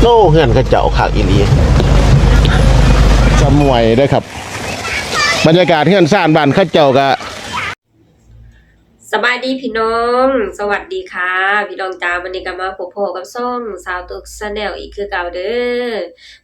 ໂອ້ ເຮືອນເຂົາເຈົ້າຄັກອີ່ຫຼີ ສະໝວຍເດີຄັບ ບັນຍາກາດເຮືອນຊານບ້ານເຂົາເຈົ້າກະ ສະບາຍດີພີ່ນ້ອງ ສະຫວັດດີຄ່ະພີ່ນ້ອງຈ້າ ມື້ນີ້ກະມາພົບພໍ້ກັບຊ່ອງສາວຕຸກ Channel ອີກຄືເກົ່າເດີ.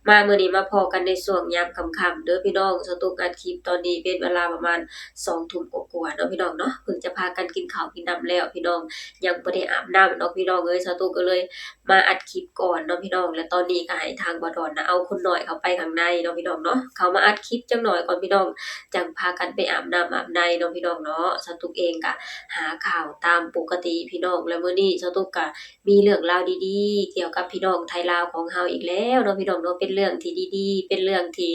ມາມື້ນີ້ມາພໍ້ກັນໃນຊ່ວງຍາມຄ່ຳໆເດີພີ່ນ້ອງ ສາວຕຸກອັດຄລິບຕອນນີ້ເປັນເວລາປະມານສອງທຸ່ມກວ່າໆເນາະພີ່ນ້ອງເນາະ ເພິ່ງຈະພາກັນກິນເຂົ້າກິນນ້ຳແລ້ວພີ່ນ້ອງ ຍັງບໍ່ໄດ້ອາບນ້ຳດອກພີ່ນ້ອງເອີຍ ສາວຕຸກກະເລີຍ ມາອັດຄລິບກ່ອນເນາະພີ່ນ້ອງ ແລະຕອນນີ້ກະໃຫ້ທາງບ່າວດອນນະ ເອົາຄົນນ້ອຍເຂົ້າໄປຂ້າງໃນເນາະພີ່ນ້ອງເນາະ ເຂົ້າມາອັດຄລິບຈັກໜ້ອຍກ່ອນພີ່ນ້ອງ ຈັ່ງພາກັນໄປອາບນ້ຳອາບໃນເນາະພີ່ນ້ອງເນາະ. ສາວຕຸກເອງກະຫາຂ່າວຕາມປົກກະຕິພີ່ນ້ອງ ແລະມື້ນີ້ສາວຕຸກກະມີເລື່ອງລາວດີໆ ກ່ຽວກັບພີ່ນ້ອງໄທລາວຂອງເຮົາອີກແລ້ວເນາະພີ່ນ້ອງເນາະ ເປັນເລື່ອງທີ່ດີໆ ເປັນເລື່ອງທີ່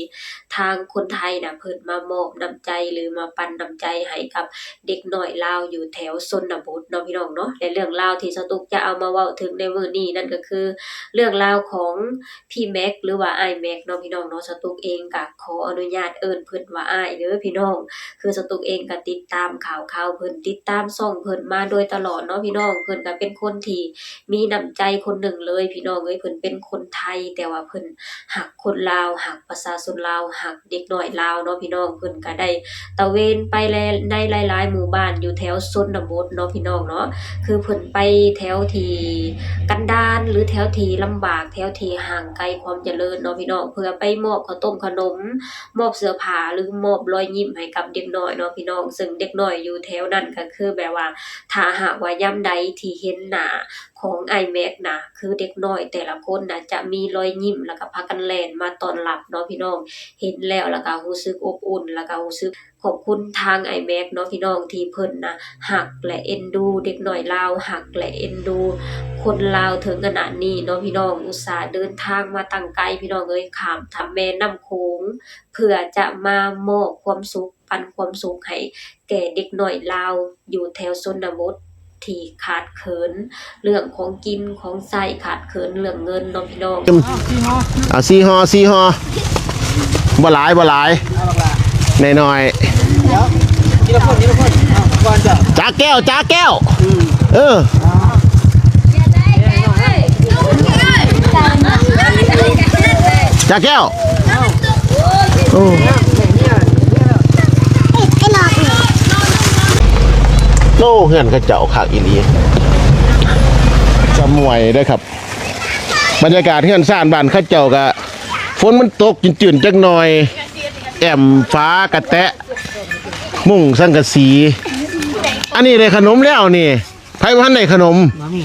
ທາງຄົນໄທນະ ເພິ່ນມາມອບນ້ຳໃຈ ຫຼືມາປັນນ້ຳໃຈໃຫ້ກັບ ເດັກນ້ອຍລາວຢູ່ແຖວຊົນນະບົດເນາະພີ່ນ້ອງເນາະ ແລະເລື່ອງລາວທີ່ສາວຕຸກຈະເອົາມາເວົ້າເຖິງໃນມື້ນີ້ນັ້ນກະຄື ເລື່ອງລາວຂອງພີ່ແມັກ ຫຼືວ່າອ້າຍແມັກເນາະພີ່ນ້ອງເນາະ ສາວຕຸກເອງກະຂໍອະນຸຍາດເອີ້ນເພິ່ນວ່າອ້າຍເດີພີ່ນ້ອງ ຄືສາວຕຸກເອງກະຕິດຕາມຂ່າວຄາວເພິ່ນ ຕິດຕາມຊ່ອງເພິ່ນມາໂດຍຕະຫຼອດເນາະພີ່ນ້ອງ ເພິ່ນກະເປັນຄົນທີ່ມີນ້ຳໃຈຄົນໜຶ່ງເລີຍພີ່ນ້ອງເອີຍ ເພິ່ນເປັນຄົນໄທ ແຕ່ວ່າເພິ່ນ ຮັກຄົນລາວ ຮັກປະຊາຊົນລາວ ຮັກເດັກນ້ອຍລາວເນາະພີ່ນ້ອງ ເພິ່ນກະໄດ້ຕະເວນໄປແລະໃນຫຼາຍໆໝູ່ບ້ານຢູ່ແຖວຊົນນະບົດເນາະພີ່ນ້ອງເນາະ ຄືເພິ່ນໄປແຖວທີ່ກັນດານ ຫຼືແຖວທີ່ລຳບາກ ແຖວທີ່ຫ່າງໄກຄວາມຈະເລີນເນາະພີ່ນ້ອງ ເພື່ອໄປມອບເຂົ້າຕົ້ມເຂົ້າໜົມ ມອບເສື້ອຜ້າ ຫຼືມອບລອຍຍິ້ມໃຫ້ກັບເດັກນ້ອຍເນາະພີ່ນ້ອງ ເຊິ່ງເດັກນ້ອຍຢູ່ແຖວນັ້ນກະຄືແບບວ່າ ຖ້າຫາກວ່າຍາມໃດທີ່ເຫັນໜ້າ ຂອງອ້າຍແມັກນະ ຄືເດັກນ້ອຍແຕ່ລະຄົນນະ ຈະມີລອຍຍິ້ມ ແລ້ວກະພາກັນແລ່ນມາຕ້ອນຮັບເນາະພີ່ນ້ອງ ເຫັນແລ້ວລະກະຮູ້ສຶກອົບອຸ່ນ ລະກະຮູ້ສຶກຂອບຄຸນທາງອ້າຍແມັກເນາະພີ່ນ້ອງ ທີ່ເພິ່ນນະຮັກ ແລະເອັນດູເດັກນ້ອຍລາວ ຮັກ ແລະເອັນດູຄົນລາວເຖິງຂະໜາດນີ້ເນາະພີ່ນ້ອງ ອຸດສ່າເດີນທາງມາຕັ້ງໄກພີ່ນ້ອງເອີຍ ຂ້າມຂ້າມແມ່ນ້ຳໂຂງ ເພື່ອຈະມາມອບຄວາມສຸກ ປັນຄວາມສຸກໃຫ້ແກ່ເດັກນ້ອຍລາວຢູ່ແຖວຊົນນະບົດ ທີ່ຂາດເຂີນເລື່ອງຂອງກິນຂອງໃຊ້ ຂາດເຂີນເລື່ອງເງິນເນາະພີ່ນ້ອງ. ເອົາສີ່ຫໍ່ ສີ່ຫໍ່ ບໍ່ຫຼາຍ ບໍ່ຫຼາຍ ໜ້ອຍໆ ຈັກແກ້ວ ຈັກແກ້ວ ເອີ ຈັກແກ້ວ. ໂອ້ ໂອ້ ເຮືອນເຂົາເຈົ້າຄັກອີ່ຫຼີ ສະໝວຍເດີຄັບ ບັນຍາກາດເຮືອນຊານບ້ານເຂົາເຈົ້າກະ ຝົນມັນຕົກຈືນໆຈັກໜ້ອຍ ແອ້ມຝາກະແຕະ ມຸ້ງສັງກະສີ ອັນນີ້ໄດ້ຂະໜົມແລ້ວນີ້. ໃຜບໍ່ທັນໄດ້ຂະໜົມ? ບໍ່ມີ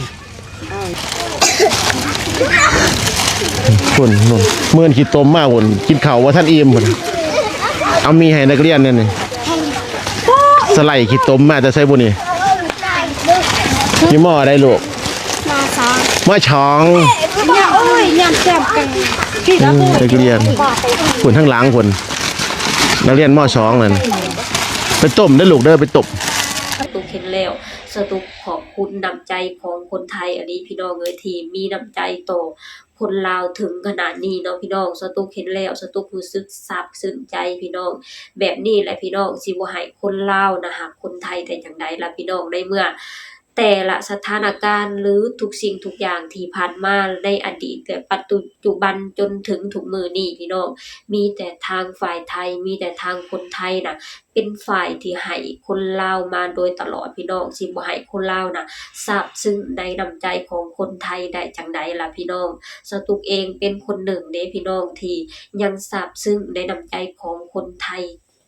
ພຸ້ນ ພຸ້ນ ເມີນຂີ້ຕົມມາພຸ້ນ ກິນເຂົ້າບໍ່ທັນອີ່ມພຸ້ນ ເອົາມີໃຫ້ນັກຮຽນແດ່ນີ້ ສະໄລຂີ້ຕົມມາແຕ່ໃສບຸນີ້? ຢູ່ ມໍ ໃດລູກ? ມໍສອງ ມໍສອງ ໂອ້ຍ ຍາມແຈ່ມກັນ ອືມ ນັກຮຽນ ພຸ້ນ ທາງຫຼັງພຸ້ນ ນັກຮຽນ ມໍສອງ ນັ້ນ ໄປຕົ້ມເດີລູກເດີ ໄປຕົ້ມ ສາວຕຸກເຫັນແລ້ວ ສາວຕຸກຂອບຄຸນນ້ຳໃຈຂອງຄົນໄທອີ່ຫຼີພີ່ນ້ອງເອີຍ ທີ່ມີນ້ຳໃຈຕໍ່ຄົນລາວເຖິງຂະໜາດນີ້ເນາະພີ່ນ້ອງ. ສາວຕຸກເຫັນແລ້ວ ສາວຕຸກຮູ້ສຶກຊາບຊຶ້ງໃຈພີ່ນ້ອງ. ແບບນີ້ແຫຼະພີ່ນ້ອງ ຊິບໍ່ໃຫ້ຄົນລາວນະຮັກຄົນໄທໄດ້ຈັ່ງໃດລະພີ່ນ້ອງ ໃນເມື່ອແຕ່ລະສະຖານະການ ຫຼື ທຸກສິ່ງທຸກຢ່າງທີ່ຜ່ານມາໃນອະດີດ ແລະ ປັດຈຸບັນຈົນເຖິງທຸກມື້ນີ້ພີ່ນ້ອງ ມີແຕ່ທາງຝ່າຍໄທ ມີແຕ່ທາງຄົນໄທນະ ເປັນຝ່າຍທີ່ໃຫ້ຄົນລາວມາໂດຍຕະຫຼອດພີ່ນ້ອງ ຊິບໍ່ໃຫ້ຄົນລາວນະຊາບຊຶ້ງໃນນ້ຳໃຈຂອງຄົນໄທໄດ້ຈັ່ງໃດລະພີ່ນ້ອງ. ສາວຕຸກເອງເປັນຄົນໜຶ່ງເດ້ພີ່ນ້ອງ ທີ່ຍັງຊາບຊຶ້ງໃນນ້ຳໃຈຂອງຄົນໄທ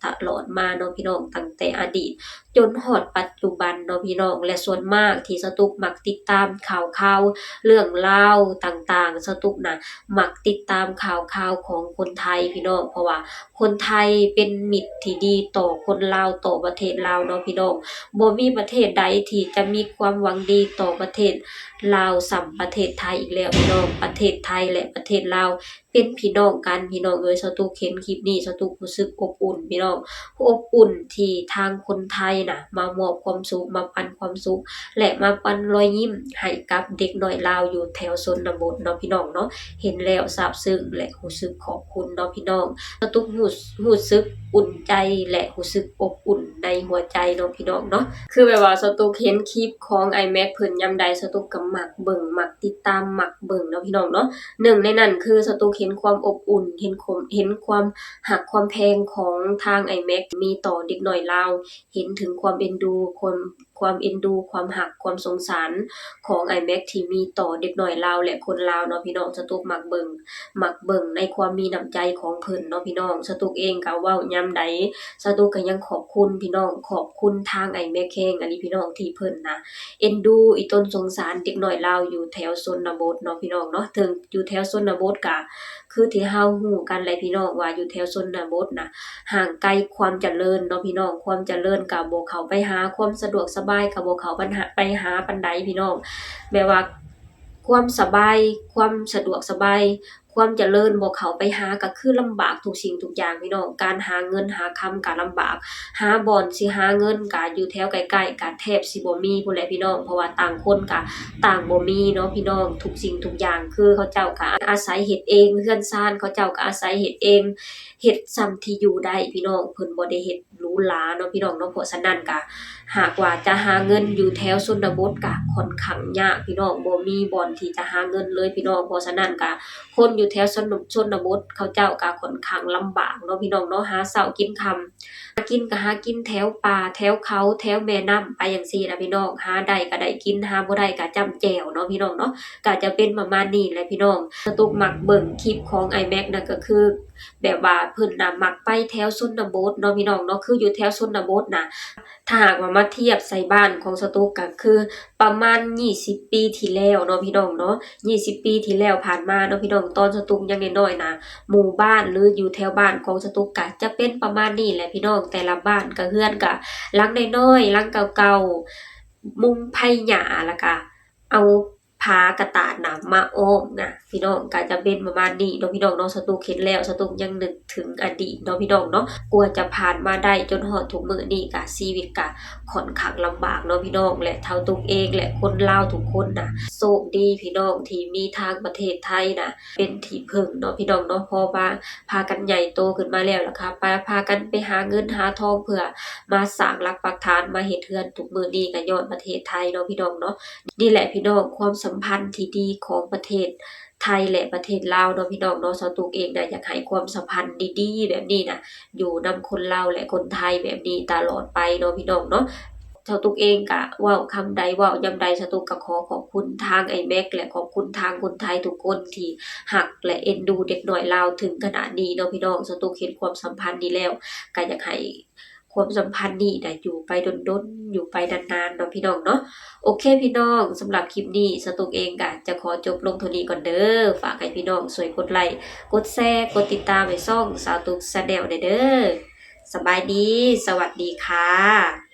ຕະຫຼອດມາເນາະພີ່ນ້ອງ ຕັ້ງແຕ່ອະດີດຈົນຮອດປັດຈຸບັນເນາະພີ່ນ້ອງ. ແລະ ສ່ວນມາກທີ່ສາວຕຸກມັກຕິດຕາມຂ່າວຄາວເລື່ອງລາວຕ່າງໆ ສາວຕຸກນະມັກຕິດຕາມຂ່າວຄາວຂອງຄົນໄທພີ່ນ້ອງ ເພາະວ່າ ຄົນໄທເປັນມິດທີ່ດີຕໍ່ຄົນລາວ ຕໍ່ປະເທດລາວເນາະພີ່ນ້ອງ. ບໍ່ມີປະເທດໃດທີ່ຈະມີຄວາມຫວັງດີຕໍ່ປະເທດລາວສ່ຳປະເທດໄທອີກແລ້ວພີ່ນ້ອງ. ປະເທດໄທ ແລະ ປະເທດລາວເປັນພີ່ນ້ອງກັນພີ່ນ້ອງເອີຍ. ສາວຕຸກເຫັນຄລິບນີ້ ສາວຕຸກຮູ້ສຶກອົບອຸ່ນພີ່ນ້ອງ ອົບອຸ່ນທີ່ທາງຄົນໄທ ນະ ມາມອບຄວາມສຸກ ມາປັນຄວາມສຸກ ແລະ ມາປັນລອຍຍິ້ມໃຫ້ກັບເດັກນ້ອຍລາວຢູ່ແຖວຊົນນະບົດເນາະພີ່ນ້ອງເນາະ. ເຫັນແລ້ວຊາບຊຶ້ງ ແລະ ຮູ້ສຶກຂອບຄຸນເນາະພີ່ນ້ອງ. ສະຕຸກຮູ້ ຮູ້ສຶກອຸ່ນໃຈ ແລະ ຮູ້ສຶກອົບອຸ່ນໃນຫົວໃຈເນາະພີ່ນ້ອງເນາະ. ຄືແບບວ່າສະຕຸກເຫັນຄລິບຂອງອ້າຍແມັກເພິ່ນຍາມໃດ ສະຕຸກກໍມັກເບິ່ງ ມັກຕິດຕາມ ມັກເບິ່ງເນາະພີ່ນ້ອງເນາະ. ໜຶ່ງໃນນັ້ນຄືສະຕຸກເຫັນຄວາມອົບອຸ່ນ ເຫັນຄວາມ ເຫັນຄວາມຮັກຄວາມແພງຂອງທາງອ້າຍແມັກທີ່ມີຕໍ່ເດັກນ້ອຍລາວ ເຫັນເຖິງຄວາມເອັນດູ ຄວາມ ຄວາມເອັນດູ ຄວາມຮັກ ຄວາມສົງສານຂອງອ້າຍແມັກທີ່ມີຕໍ່ເດັກນ້ອຍລາວ ແລະ ຄົນລາວເນາະພີ່ນ້ອງ. ສະຕຸກມັກເບິ່ງ ມັກເບິ່ງໃນຄວາມມີນ້ຳໃຈຂອງເພິ່ນເນາະພີ່ນ້ອງ. ສະຕຸກເອງກໍເວົ້າຍາມໃດ ສະຕຸກກໍຍັງຂອບຄຸນພີ່ນ້ອງ ຂອບຄຸນທາງອ້າຍແມັກແຮງອີ່ຫຼີພີ່ນ້ອງ ທີ່ເພິ່ນນະເອັນດູອີ່ຕົນສົງສານເດັກນ້ອຍລາວຢູ່ແຖວຊົນນະບົດເນາະພີ່ນ້ອງເນາະ. ເຖິງຢູ່ແຖວຊົນນະບົດກະ ຄືທີ່ເຮົາຮູ້ກັນແຫຼະພີ່ນ້ອງ ວ່າຢູ່ແຖວຊົນນະບົດນະ ຫ່າງໄກຄວາມຈະເລີນເນາະພີ່ນ້ອງ. ຄວາມຈະເລີນກະບໍ່ເຂົ້າໄປຫາ ຄວາມສະດວກສະບາຍກະບໍ່ເຂົ້າໄປຫາ ໄປຫາປານໃດພີ່ນ້ອງ. ແບບວ່າຄວາມສະບາຍ ຄວາມສະດວກສະບາຍ ຄວາມຈະເລີນບໍ່ເຂົ້າໄປຫາ ກະຄືລຳບາກທຸກສິ່ງທຸກຢ່າງພີ່ນ້ອງ. ການຫາເງິນຫາຄຳກະລຳບາກ ຫາບ່ອນຊິຫາເງິນກະຢູ່ແຖວໃກ້ໆ ກະແທບຊິບໍ່ມີພຸ້ນແຫຼະພີ່ນ້ອງ ເພາະວ່າຕ່າງຄົນກະຕ່າງບໍ່ມີເນາະພີ່ນ້ອງ. ທຸກສິ່ງທຸກຢ່າງຄືເຂົາເຈົ້າກະອາໄສເຮັດເອງ ເຮືອນຊານເຂົາເຈົ້າກະອາໄສເຮັດເອງ ເຮັດສ່ຳທີ່ຢູ່ໄດ້ພີ່ນ້ອງ ເພິ່ນບໍ່ໄດ້ເຮັດຫຼູຫຼາເນາະພີ່ນ້ອງເນາະ. ເພາະສະນັ້ນກະຫາກວ່າຈະຫາເງິນຢູ່ແຖວຊົນນະບົດກະຂ້ອນຂ້າງຍາກພີ່ນ້ອງ ບໍ່ມີບ່ອນທີ່ຈະຫາເງິນເລີຍພີ່ນ້ອງ. ເພາະສະນັ້ນກະຄົນຢູ່ແຖວຊົນ ຊົນນະບົດເຂົາເຈົ້າກະຂ້ອນຂ້າງລຳບາກເນາະພີ່ນ້ອງເນາະ ຫາເຊົ້າກິນຄ່ຳ ຫາກິນກະຫາກິນແຖວປ່າແຖວເຂົາແຖວແມ່ນ້ຳໄປຈັ່ງຊີ້ນະພີ່ນ້ອງ. ຫາໄດ້ກະໄດ້ກິນ ຫາບໍ່ໄດ້ກະຈ້ຳແຈ່ວເນາະພີ່ນ້ອງເນາະ. ກະຈະເປັນປະມານນີ້ແຫຼະພີ່ນ້ອງ. ສະຕຸກມັກເບິ່ງຄລິບຂອງອ້າຍແມັກນະ ກະຄືແບບວ່າເພິ່ນນະມັກໄປແຖວຊົນນະບົດເນາະພີ່ນ້ອງເນາະ. ຄືຢູ່ແຖວຊົນນະບົດນະ ຖ້າຫາກວ່າມາທຽບໃສ່ບ້ານຂອງສະຕຸກກະຄືປະມານຊາວປີທີ່ແລ້ວເນາະພີ່ນ້ອງເນາະ ຊາວປີທີ່ແລ້ວຜ່ານມາເນາະພີ່ນ້ອງ ຕອນສະຕຸກຍັງນ້ອຍໆນະ ໝູ່ບ້ານ ຫຼື ຢູ່ແຖວບ້ານຂອງສະຕຸກກະຈະເປັນປະມານນີ້ແຫຼະພີ່ນ້ອງ. ແຕ່ລະບ້ານກະເຮືອນກະຫຼັງນ້ອຍໆ ຫຼັງເກົ່າໆ ມຸງໄພຫຍ້າ ແລ້ວກະເອົາຜ້າກະຕານນະມາອ້ອມນະພີ່ນ້ອງ ກະຈະເປັນປະມານນີ້ເນາະພີ່ນ້ອງເນາະ. ສະຕຸກເຫັນແລ້ວ ສະຕຸກຍັງນຶກ ເຖິງອະດີດເນາະພີ່ນ້ອງເນາະ ກວ່າຈະຜ່ານມາໄດ້ຈົນຮອດທຸກມື້ນີ້ກະຊີວິດກະຂ້ອນຂ້າງລຳບາກເນາະພີ່ນ້ອງ. ແລະ ເຖົ້າຕຸກເອງ ແລະ ຄົນລາວທຸກຄົນນະ ໂຊກດີພີ່ນ້ອງທີ່ມີທາງປະເທດໄທນະເປັນທີ່ເພິ່ງເນາະພີ່ນ້ອງເນາະ ເພາະວ່າພາກັນໃຫຍ່ໂຕຂຶ້ນມາແລ້ວ ແລ້ວກະພາ ພາກັນໄປຫາເງິນຫາທອງເພື່ອມາສ້າງຫຼັກປັກຖານ ມາເຮັດເຮືອນທຸກມື້ນີ້ກະຍ້ອນປະເທດໄທເນາະພີ່ນ້ອງເນາະ. ນີ້ແຫຼະພີ່ນ້ອງ ຄວາມສຳພັນທີ່ດີຂອງປະເທດ ໄທ ແລະ ປະເທດລາວເນາະພີ່ນ້ອງເນາະ. ສາວຕຸກເອງນະ ຢາກໃຫ້ຄວາມສຳພັນດີໆແບບນີ້ນະ ຢູ່ນຳຄົນລາວ ແລະ ຄົນໄທແບບນີ້ຕະຫຼອດໄປເນາະພີ່ນ້ອງເນາະ. ສາວຕຸກເອງກະເວົ້າຄຳໃດ ເວົ້າຍາມໃດ ສາວຕຸກກະຂໍຂອບຄຸນທາງອ້າຍແມັກ ແລະ ຂອບຄຸນທາງຄົນໄທທຸກຄົນທີ່ຮັກ ແລະ ເອັນດູເດັກນ້ອຍລາວເຖິງຂະໜາດນີ້ເນາະພີ່ນ້ອງ. ສາວຕຸກເຫັນຄວາມສຳພັນນີ້ແລ້ວ ກະຢາກໃຫ້ ຄວາມສຳພັນນີ້ນະ ຢູ່ໄປດົນໆ ຢູ່ໄປນານໆເນາະພີ່ນ້ອງເນາະ. ໂອເຄພີ່ນ້ອງ ສຳລັບຄລິບນີ້ ສາວຕຸກເອງກະຈະຂໍຈົບລົງເທົ່ານີ້ກ່ອນເດີ. ຝາກໃຫ້ພີ່ນ້ອງຊ່ວຍກົດໄລ້ ກົດແຊ ກົດຕິດຕາມໃຫ້ຊ່ອງສາວຕຸກ Channel ແດ່ເດີ. ສະບາຍດີ ສະຫວັດດີຄ່ະ.